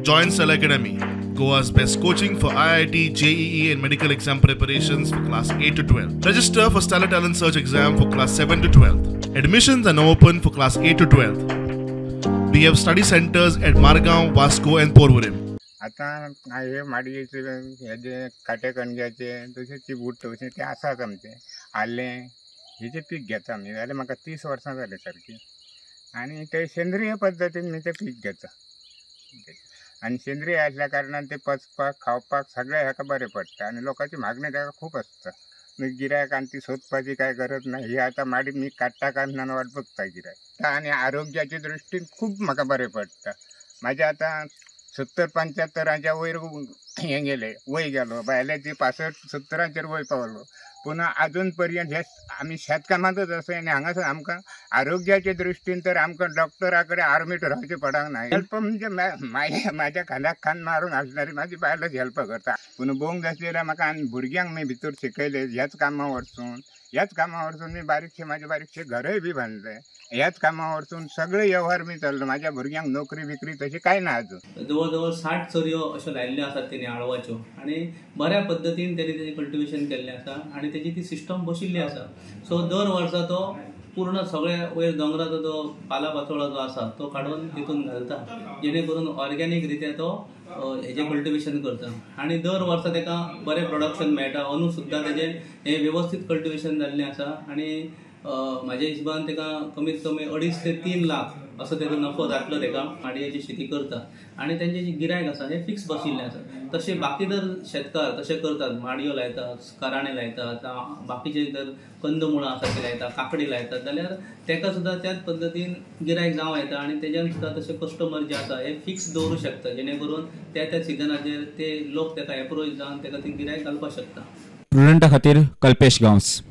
Join Stellar Academy, Goa's best coaching for IIT, JEE and medical exam preparations for class 8 to 12. Register for Stellar Talent Search exam for class 7 to 12. Admissions are now open for class 8 to 12. We have study centers at Margao, Vasco and Porvorim. आतां हे माडयेचे हेजे काटे कणग्याचे तशें चिबूट तशें ते आसात आमचे आलें हेजें पीक घेता आमी. जाल्यार म्हाका 30 वर्सां जालीं सारकीं आनी ते सेंद्रीय पद्दतीन मी तें पीक घेता आनी सेंद्रीय आसल्या कारणान तें पचपाक खावपाक सगळ्या हेका बरें पडटा आनी लोकांची मागणी ताका खूब आसता. गिरायकान ती सोदपाची काय गरज ना. ही आतां माडी मी काडटा काय म्हणून वाट बघता गिरायक. आनी आरोग्याच्या दृश्टीन खूब म्हाका बरें पडटा. म्हाजें आतां 70-75 वयर हें गेलें, वय गेलो, बायलांची 65-70 वय पावलो, पूण आजून पर्यंत हे आमी शेतकामांतच आसा आनी हांगासर आमकां आरोग्याच्या दृश्टीन तर आमकां डॉक्टरा कडेन आर्मीट रावचें पडूंक ना. हेल्प म्हणजे म्हाज्या खांद्याक खांद मारून आसणारी म्हाजी बायलच हेल्प करता. पूण बोंग जासलेल्या म्हाका आनी भुरग्यांक मी भितर शिकयले ह्याच कामां वरसून, ह्याच कामां वरसून मी बारीकशें म्हाजें बारीकशें घरय बी बांदलें. ह्याच कामां वरसून सगळे व्यवहार मी चल्लो. म्हाज्या भुरग्यांक नोकरी बिकरी तशी कांय ना अजून. जवळ जवळ 60 चरयो अश्यो लायिल्ल्यो आसात तेणी आळवाच्यो आनी बऱ्या पद्दतीन तेणी तेजें कल्टिवेशन केल्लें आसा आनी तेजी ती सिस्टम बशिल्ली आसा. सो दर वर्सा तो पूर्ण सगळ्या वयर दोंगराचो जो पाला पाचोळो जो आसा तो काडून तितून घालता, जेणे करून ऑर्गेनीक रित्या तो हेजें कल्टिवेशन करता आनी दर वर्सा तेका बरें प्रोडक्शन मेळटा. अंदू सुद्दां तेजें हें व्यवस्थीत कल्टिवेशन जाल्लें आसा आनी म्हाज्या हिशोबान तेका कमीत कमी 2.5 ते 3 लाख असो तेजो नफो जातलो तेका. माडयेची शेती करता आनी तेंचे जे गिरायक आसा हे फिक्स बशिल्ले आसा. तशें बाकी जर शेतकार तशें करतात, माडयो लायतात, कराणे लायतात, बाकीचे जर कंदमुळां आसा ते लायतात, काकडी लायतात, जाल्यार तेका सुद्दां त्याच पद्दतीन गिरायक जावं येता आनी तेज्यान सुद्दां तशे कस्टमर जे आसा हे फिक्स दवरूं शकता, जेणे करून त्या त्या सिजनाचेर ते लोक तेका एप्रोच जावन तेका ती गिरायक घालपाक शकता. प्रुडंटा खातीर कल्पेश गांवस.